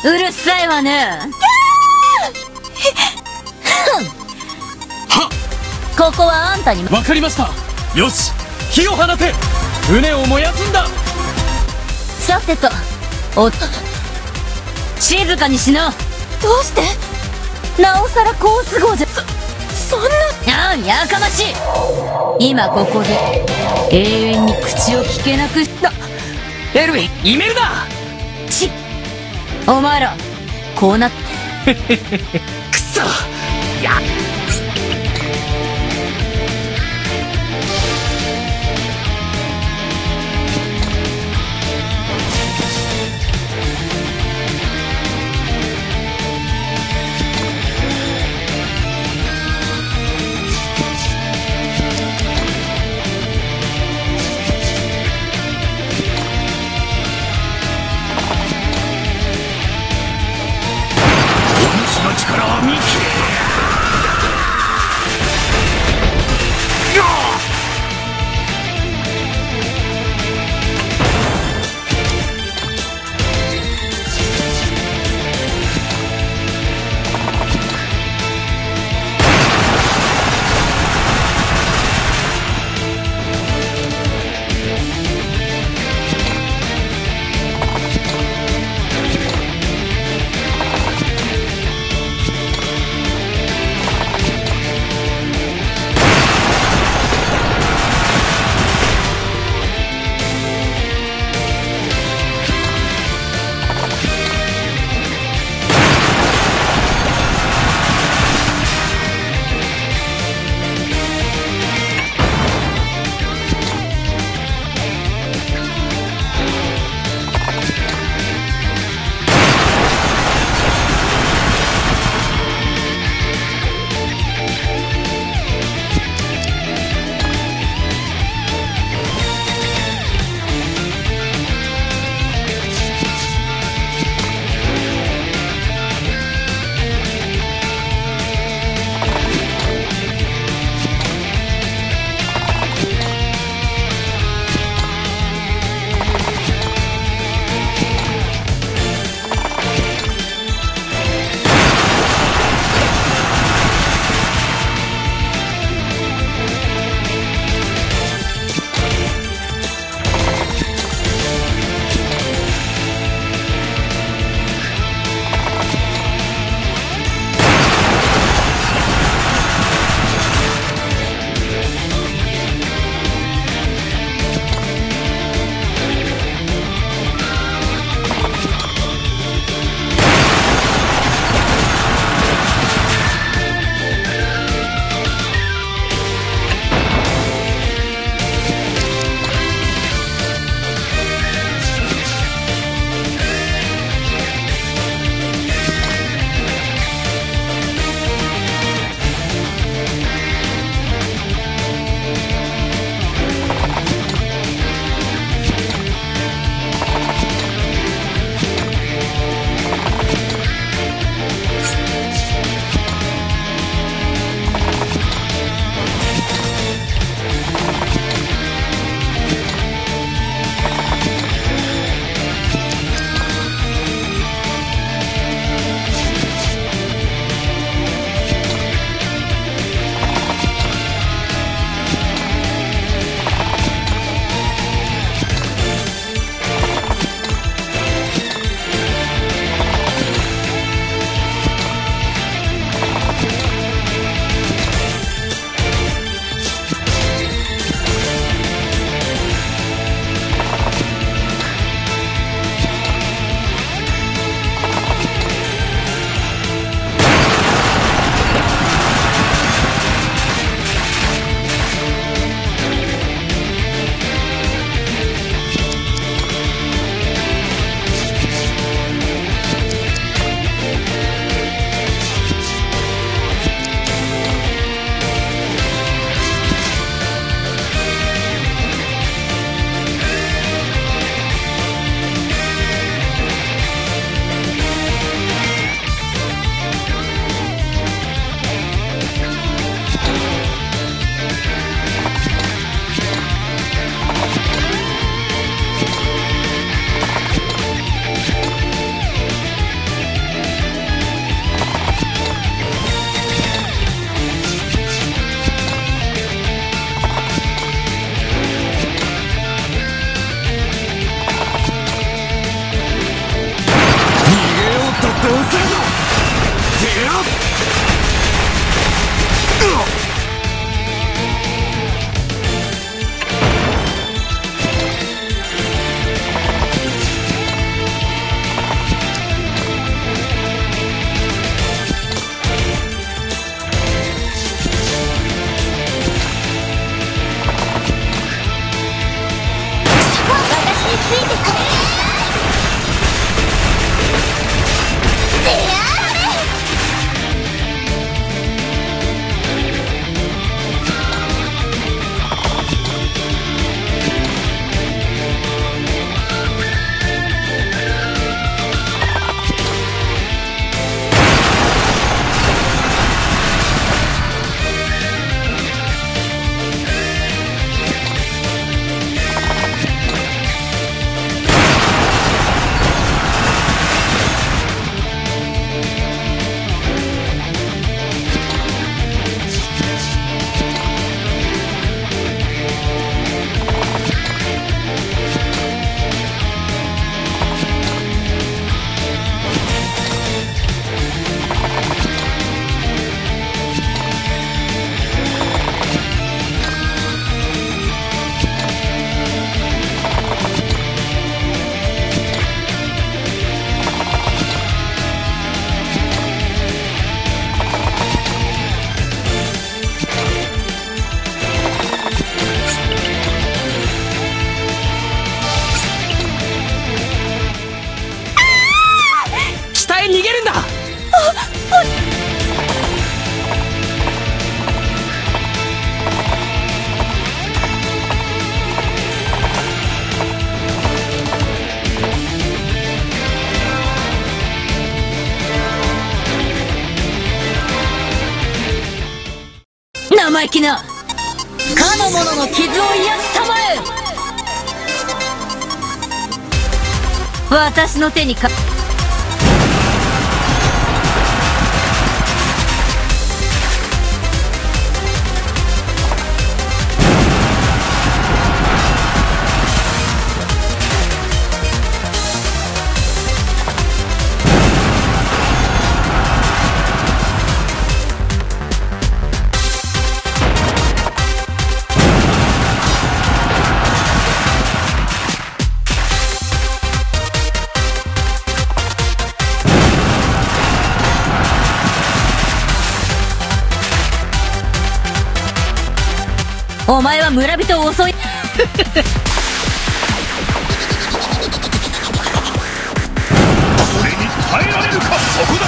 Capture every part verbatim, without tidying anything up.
うるさいわね。はっ。ここはあんたに。わかりました。よし、火を放て。船を燃やすんだ。さてと、お、静かにしな。どうして？なおさら好都合じゃ。そ、そんな。ああ、やかましい。今ここで永遠に口を聞けなくした。エルヴィン、イメルダ。ち、お前ら、こうなっ。くそ。や。お主の力は見てえ。北へ逃げるんだ。生意気な。かの者の傷を癒すたまえ。私の手にか。お前は村人を襲い。俺に耐えられるか、そこだ。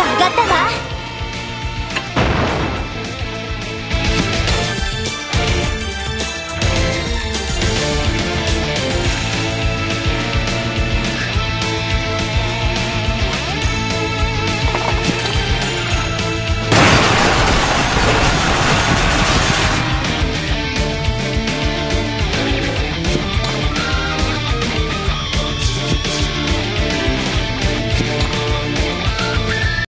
Pagata